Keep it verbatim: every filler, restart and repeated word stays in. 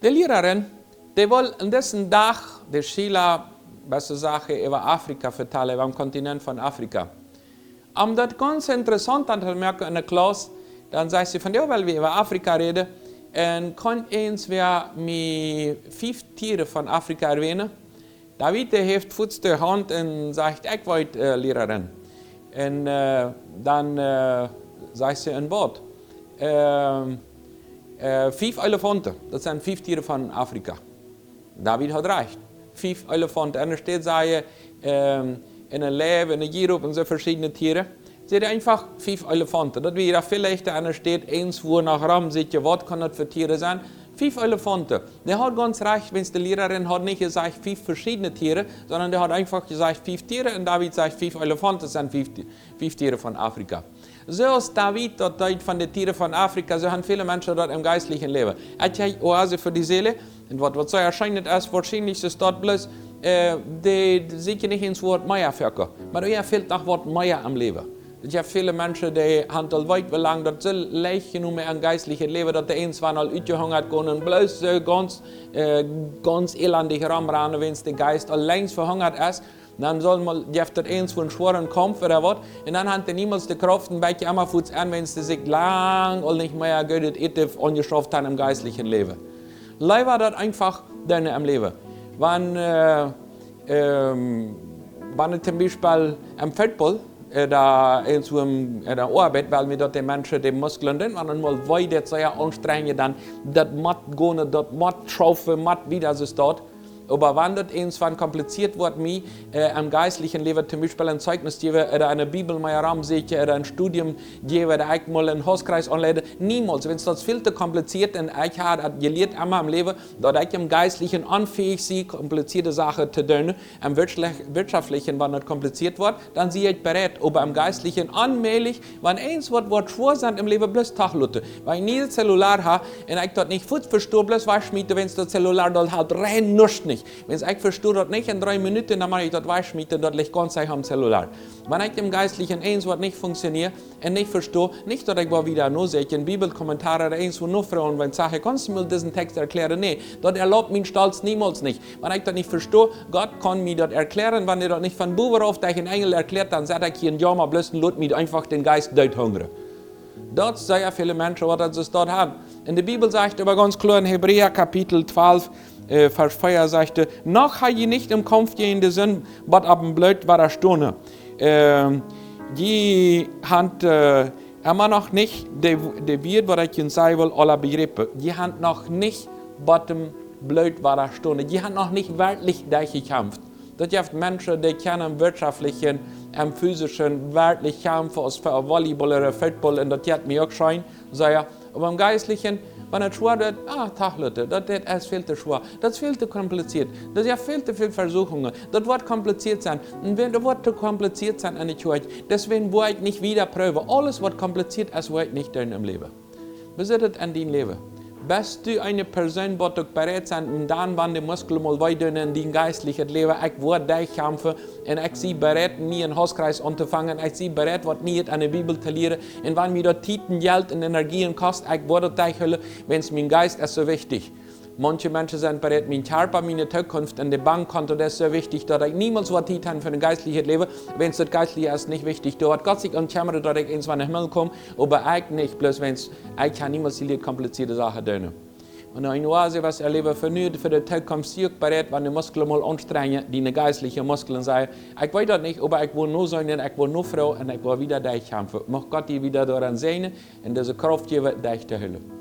De Lierarin, dee wull en disen Dach de Schiela beste Sachen äwa Afrika vetalen, äwa dän Kontinent von Afrika. Om daut gaunz interessaunt auntomoaken enne Klauss, dan säd see: "Vondoag well wie äwa Afrika räden, un kaun eent wäa mie fief Tieren von Afrika erwähnen?" David, dee heeft fuaz de Haunt un sajcht: "Ekj weet, äh, Lierarin." Un, äh, dan, äh, sajcht see: "Un waut?" "Ähm, äh, fief Elefanten, daut sent fief Tieren von Afrika." David haud rajcht. Fief Elefanten. Enne Städ säd see, ähm, een Leiw, een Jirof un soo veschiedne Tieren. See säd eenfach fief Elefanten. Daut wia veleicht enne Städ eent, wua noch rom sikj, waut kaun daut fa Tieren sennen? Fief Elefanten. Dee haud gaunz rajcht, wiels de Lierarin haud nich jesajcht fief veschiedne Tieren, sonda dee haud eenfach jesajcht fief Tieren, un David sajcht fief Elefanten sent fief Ti-, fief Tieren von Afrika. Soo aus David daut deed von de Tieren von Afrika, soo han väle Menschen daut em jeistlichen Läwen. Ekj hab Oase fa de Seel, un waut, waut soo erschient es, woarschienlich es daut bloos, äh, dee, dee sent je nich eent waut mea väakomen. Oba doa fält noch waut mea em Läwen. Daut je väle Menschen, dee han aul weet woo lang daut soo leicht jenomen em jeistlichen Läwen, daut dee eent wan aul utjehungat gonen un bloos soo gaunz, äh, gaunz elendig romranen, wiels de Jeist aul lenjst vehungat es. Dan saul mol, jeft daut eent wua een schwoaren Kaumf ooda waut. Un dan han dee niemols de Krauft, een bät emma fuaz aun, wiels dee sikj lang aul nich mea goodet Äten aunjeschauft han em jeistlichen Läwen. Leewa daut eenfach doonen em Läwen. Wan, äh, ähm, wan et toom Biespel em Football, äh, doa eent wua em, äh, doa Oabeit, well wie daut de Menschen de Musklen doonen, wan eemol wee daut sea aunstrenjen, dan daut mott gonen, daut mott schaufen, mott wieda soo staut. Oba wan daut eent wan kompliziert woat, mie, äh, em jeistlichen Läwen, toom Biespel een Zeijnis jäwen, ooda eene Bibel mea romsieekjen, ooda een Studium jäwen, ooda ekj mol een Hauskreis aunleiden, niemols, wiels daut es väl too kompliziert, un ekj hab daut jelieet emma em Läwen, daut ekj em jeistlichen onfäich sie, komplizierte Sachen to doonen, em wirtschaftlich-, wirtschaftlichen, wan daut kompliziert woat, dan sie ekj bereit, oba em jeistlichen onmäajlich, wan eent waut, waut schwoa es em Läwen, bloos tachloten. Wan ekj een Zellular hab, un ekj daut nich fuaz vesto, bloos wajchschmieten, wiels daut Zellular daut haft rein nuscht nich. Wiels ekj vesto daut nich en dree Minuten, dan mott ekj daut wajchschmieten, daut licht gaunz secha aum Zellular. Wan ekj em jeistlichen eent waut nich funktioniert un nich vesto, nich daut ekj woa wieda noseenen, Bibelkommentaren ooda eent wua nofroagen, wan see sajen: "Kaust du mie disen Tekst erklären?" Nä, daut erlaubt mien Stolz niemols nich. Wan ekj daut nich vesto, Gott kaun mie daut erklären. Wan hee daut nich von bowen rauf derch een Enjel erkläat, dan sett ekj hia een Jauma, bloos lot mie eenfach dän Jeist doot hungren. Daut sent sea väle Menschen, waut daut soo staut han. Un de Bibel sajcht oba gaunz kloa en Hebräa Kapitel twalf, äh, Varsch vea sajcht et: "Noch ha jie nich em Kaumf jäajen de Sind bat opp em Bloot wadastonen." Ähm, jie han, äh, emma noch nich de, de Wieed, waut ekj junt sajen well, aula bejräpen. Jie han noch nich bat em Bloot wadastonen. Jie han noch nich werkjlich doa jekjamft. Daut jeft Menschen, dee kjennen em wirtschaftlichen, em physischen werkjlich kjamfen aus fa Volleyball ooda Football, un daut jeit mie uk scheen, sea. Oba em jeistlichen, wan et schwoa woat, ah, tachloten, daut, daut es väl too schwoa, daut es väl too kompliziert, daut jeft väl too väl Vesuchungen, daut woat kompliziert sennen. Un wan daut woat too kompliziert sennen enne Kjoakj, deswäajen woa ekj nich wieda proowen. Aules waut kompliziert es, woa ekj nich doonen em Läwen. Woo sitt et en dien Läwen? Best du eene Persoon, waut uk bereit sent, un dan, wan de Musklen mol wee doonen en dien jeistlichet Läwen, ekj woa doa jekjamft, un ekj sie bereit, mie een Hauskreis auntofangen, ekj sie bereit, waut Nieet aun de Bibel to lieren, un wan mie daut Tiet un Jelt un Energien kost, ekj woa daut derchhoolen, wiels mien Jeist es soo wichtich. Manche Menschen sent bereit, mien Kjarpa, miene Tookunft un de Bankkonto, daut es soo wichtich, daut ekj niemols woa Tiet han fa een jeistlichet Läwen, wiels daut Jeistliche es nich wichtich. Doa woat Gott sikj om kjemmren, daut ekj eent wan em Himmel kom, oba ekj nich, bloos wiels ekj kaun niemols dee komplizierte Sachen doonen. Un eene Oase, waut erläwen fa nu, fa de Tookunft, sie uk bereit, wan de Musklen mol aunstrenjen, diene jeistlichen Musklen, sajen: "Ekj weet daut nich, oba ekj woa noseenen, ekj woa nofroagen un ekj woa wieda doa jekjamft." Mucht Gott die wieda doaraun säajnen un dise Krauft jäwen, doa jekjamft to hoolen.